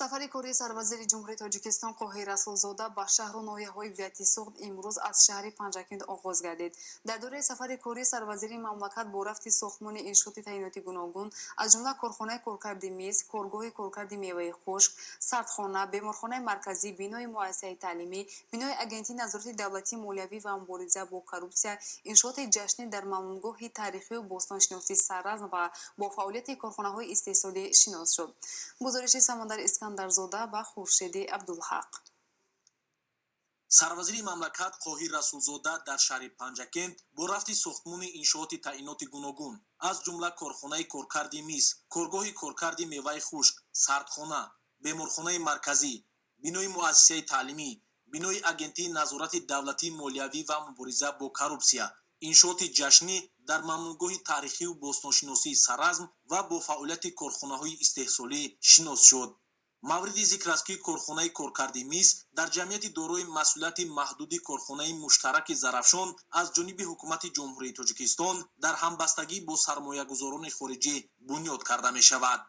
Сафари кории сарвазири Ҷумҳурии Тоҷикистон Қоҳир Расулзода ба шаҳру ноҳияҳои вилояти Суғд имрӯз аз шаҳри Панҷакент оғоз гардид. Дар доираи сафари корӣ сарвазири мамлакат бо рафти сохтмони иншооти таъиноти гуногун, аз ҷумла корхонаи коркарди мис, коргоҳи коркарди меваи хушк, сардхона, беморхонаи марказӣ, бинои муассисаи таълимӣ, бинои Агентии назорати давлатии молиявӣ ва мубориза бо коррупсия, иншооти ҷашнӣ дар мамнӯъгоҳи таърихию бостоншиносии Саразм ва бо фаъолияти корхонаҳои истеҳсолӣ шинос шуд. Гузориши Самандар Искандарзода ва Хуршеди Абдулҳақ. Сарвазири мамлакат Қоҳир Расулзода дар шаҳри Панҷакент бо рафти сохтмони иншооти таъиноти гуногун, аз ҷумла корхонаи коркарди мис, коргоҳи коркарди меваи хушк, сардхона, беморхонаи марказӣ, бинои муассисаи таълимӣ, бинои Агентии назорати давлатии молиявӣ ва мубориза бо коррупсия, иншооти ҷашнӣ дар мамнӯъгоҳи таърихию бостоншиносии Саразм ва бо фаъолияти корхонаҳои истеҳсолӣ шинос шуд. Мавриди зикр аст, ки корхонаи коркарди мис дар ҷамъияти дорои масъулияти маҳдуди корхонаи муштараки Зарафшон аз ҷониби Ҳукумати Ҷумҳурии Тоҷикистон дар ҳамбастагӣ бо сармоягузорони хориҷӣ бунёд карда мешавад.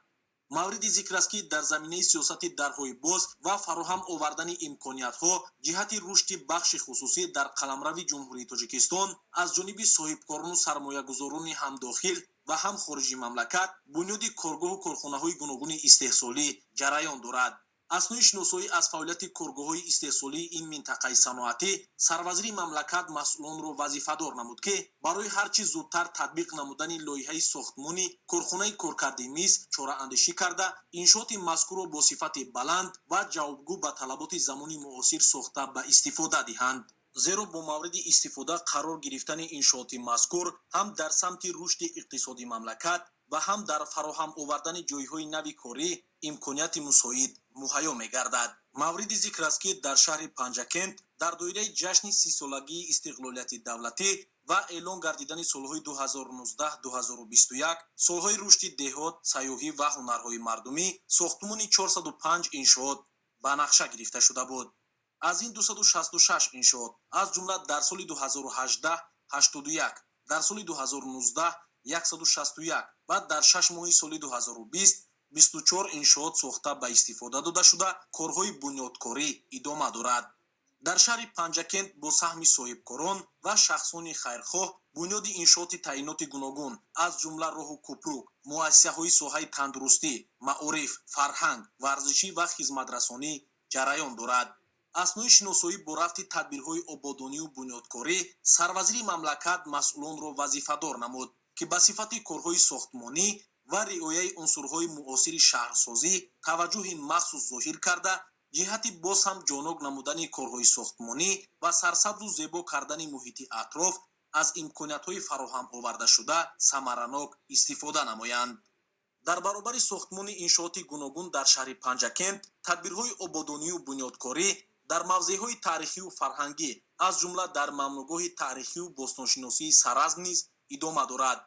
Мавриди зикр аст, ки дар заминаи сиёсати дарҳои боз ва фароҳам овардани имкониятҳо ҷиҳати рушди бахши хусусӣ дар қаламрави Ҷумҳурии Тоҷикистон аз ҷониби соҳибкорону сармоягузорони ҳам дохил ва ҳам хориҷи мамлакат бунёди коргоҳу корхонаҳои гуногуни истеҳсолӣ ҷараён дорад. Аснои шиносоӣ аз фаъолияти коргоҳҳои истеҳсолии ин минтақаи саноатӣ сарвазири мамлакат масъулонро вазифадор намуд, ки барои ҳар чӣ зудтар татбиқ намудани лоиҳаи сохтмони корхонаи коркарди мис чораандешӣ карда, иншооти мазкурро бо сифати баланд ва ҷавобгӯ ба талаботи замони муосир сохта ба истифода диҳанд, зеро бо мавриди истифода қарор гирифтани иншооти мазкур ҳам дар самти рушди иқтисоди мамлакат ва ҳам дар фароҳам овардани ҷойҳои нави корӣ имконияти мусоид муҳайё мегардад. Мавриди зикр аст, ки дар шаҳри Панҷакент дар доираи ҷашни 30-солагии истиқлолияти давлатӣ ва эълон гардидани солҳои 2019-2021 солҳои рушди деҳот, сайёҳӣ ва ҳунарҳои мардумӣ сохтмони 405 иншоот ба нақша гирифта шуда буд. Аз ин 266 иншоот, аз ҷумла дар соли 2018 81, дар соли 2019 161 ва дар 6 моҳи соли 2020 24 иншоот сохта ба истифода дода шуда, корҳои бунёдкорӣ идома дорад. Дар шаҳри Панҷакент бо саҳми соҳибкорон ва шахсони хайрхоҳ бунёди иншооти таъиноти гуногун, аз ҷумла роҳу кӯпрук, муассисаҳои соҳаи тандурустӣ, маориф, фарҳанг, варзишӣ ва хизматрасонӣ ҷараён дорад. Аснои шиносоӣ бо рафти тадбирҳои ободонию бунёдкорӣ сарвазири мамлакат масъулонро вазифадор намуд, ки ба сифати корҳои сохтмонӣ ва риояи унсурҳои муосири шаҳрсозӣ таваҷҷӯҳи махсус зоҳир карда, ҷиҳати боз ҳам ҷонок намудани корҳои сохтмонӣ ва сарсабзу зебо кардани муҳити атроф аз имкониятҳои фароҳам овардашуда самаранок истифода намоянд. Дар баробари сохтмони иншооти гуногун дар шаҳри Панҷакент тадбирҳои ободонию бунёдкорӣ дар мавзеъҳои таърихию фарҳангӣ, аз ҷумла дар мамнӯъгоҳи таърихию бостоншиносии Саразм низ идома дорад.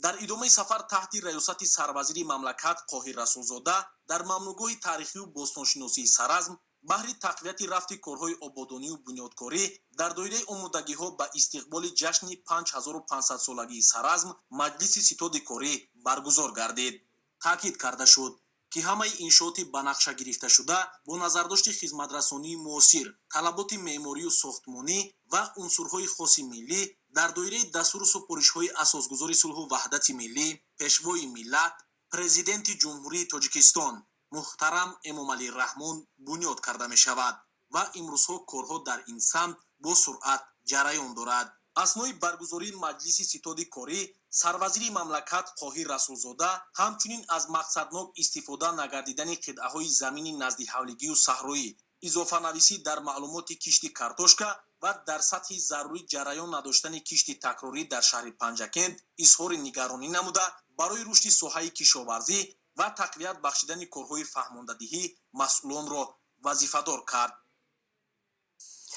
Дар идомаи сафар таҳти раёсати сарвазири мамлакат Қоҳир Расулзода дар мамнӯъгоҳи таърихию бостоншиносии Саразм баҳри тақвияти рафти корҳои ободонию бунёдкорӣ дар доираи омодагиҳо ба истиқболи ҷашни 5500-солагии Саразм маҷлиси ситоди корӣ баргузор гардид. Таъкид карда шуд, ки ҳамаи иншооти ба нақша гирифташуда бо назардошти хизматрасонии муосир, талаботи меъморию сохтмонӣ ва унсурҳои хоси миллӣ дар доираи дастуру супоришҳои Асосгузори сулҳу ваҳдати миллӣ, Пешвои миллат, Президенти Ҷумҳурии Тоҷикистон муҳтарам Эмомалӣ Раҳмон бунёд карда мешавад ва имрӯзҳо корҳо дар ин самт бо суръат ҷараён дорад. Аснои баргузории маҷлиси ситоди корӣ сарвазири мамлакат Қоҳир Расулзода ҳамчунин аз мақсаднок истифода нагардидани қитъаҳои замини наздиҳавлигию саҳроӣ, изофанависӣ дар маълумоти кишти картошка ва дар сатҳи зарурӣ ҷараён надоштани кишти такрорӣ дар шаҳри Панҷакент изҳори нигаронӣ намуда, барои рушди соҳаи кишоварзӣ ва тақвият бахшидани корҳои фаҳмондадиҳӣ масъулонро вазифадор кард.